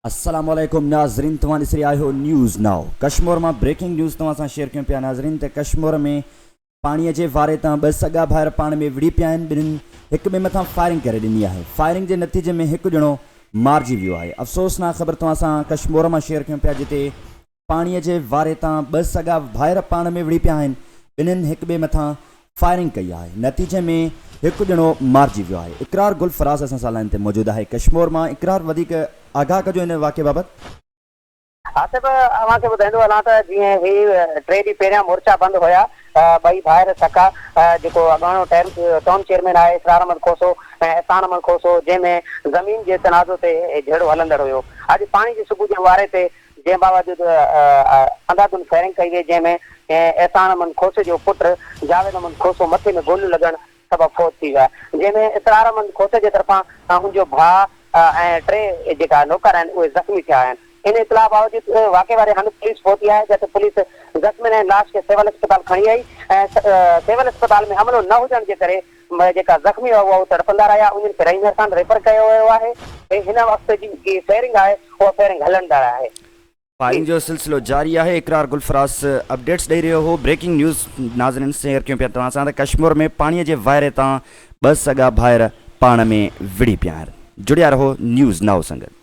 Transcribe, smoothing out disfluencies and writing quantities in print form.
السلام عليڪم ناظرين توهان ڏسي رهيا آهيو نيوز نائو ڪشمور مان بريڪنگ نيوز توهان سان شيئر ڪيون پيا ناظرين ته ڪشمور ۾ پاڻي جي واري تان ٻه سڳا ڀائر پاڻ ۾ وڙهي پيا آهن ٻنهين هڪ ٻئي مٿان فائرنگ ڪري ڏني آهي فائرنگ جي نتيجي ۾ هڪ ڄڻو مارجي ويو آهي افسوسناڪ خبر توهان سان ڪشمور مان شيئر ڪيون پيا جتي پاڻيء جي واري تان ٻه سڳا ڀائر پاڻ ۾ وڙهي پيا آهن، ٻنهين هڪ ٻئي مٿان فائرنگ ڪئي آهي، نتيجي ۾ هڪ ڄڻو مارجي ويو آهي. اقرار گل فراز اسان سان لائين تي موجود آهي ڪشمور مان، اقرار وڌيڪ آگاهه ڪجو ان واقعي بابت. آصف اوهان کي ٻڌائيندو هلان ته جيئن هي ٽي ڏينهن پهريان مورچا بند هيا ٻئي ڀائر سڪا جيڪو اڳاڻو ٽائون چيئرمين آهي اسرار احمد کوسو ۽ احسان احمد کوسو جنهن ۾ زمين جي تنازع تي جهيڙو هلندڙ هيو اڄ پاڻي جي صبح جي واري تي جنهن باوجود انڌاڌنڌ فائرنگ ڪئي وئي جنهن ۾ احسان احمد کوسي جو پٽ جاويد احمد کوسو مٿي ۾ گوليون لڳڻ سبب فوت ٿي ويو آهي جنهن ۾ اسرار احمد کوسي جي طرفان ان جو ڀاء ۽ ٽي جيڪا نوڪر آهن اهي زخمي ٿيا آهن ان اطلاع باوجود واقعي واري هنڌ پوليس پهتي آهي جتي پوليس زخمين ۽ لاش کي سول اسپتال کڻي آئي ۽ سول اسپتال ۾ عملو نه هجڻ جي ڪري جيڪا زخمي هئا اهي تڙپندا رهيا انهن کي رحيم يار خان ريفر ڪيو ويو آهي ۽ هن وقت جيڪي فائرنگ آهي اها فائرنگ هلندڙ آهي. فائرنگ جو سلسلو جاري آهي اقرار گل فراز اپڊيٽس ڏئي رهيو هو بريڪنگ نيوز ناظرين شيئر ڪيون پيا توهان سان ته ڪشمور ۾ پاڻي جي وائري تان ٻه سڳا ڀائر پاڻ ۾ وڙهي پيا آهن جڙيا رهو نيوز نائو سان گڏ.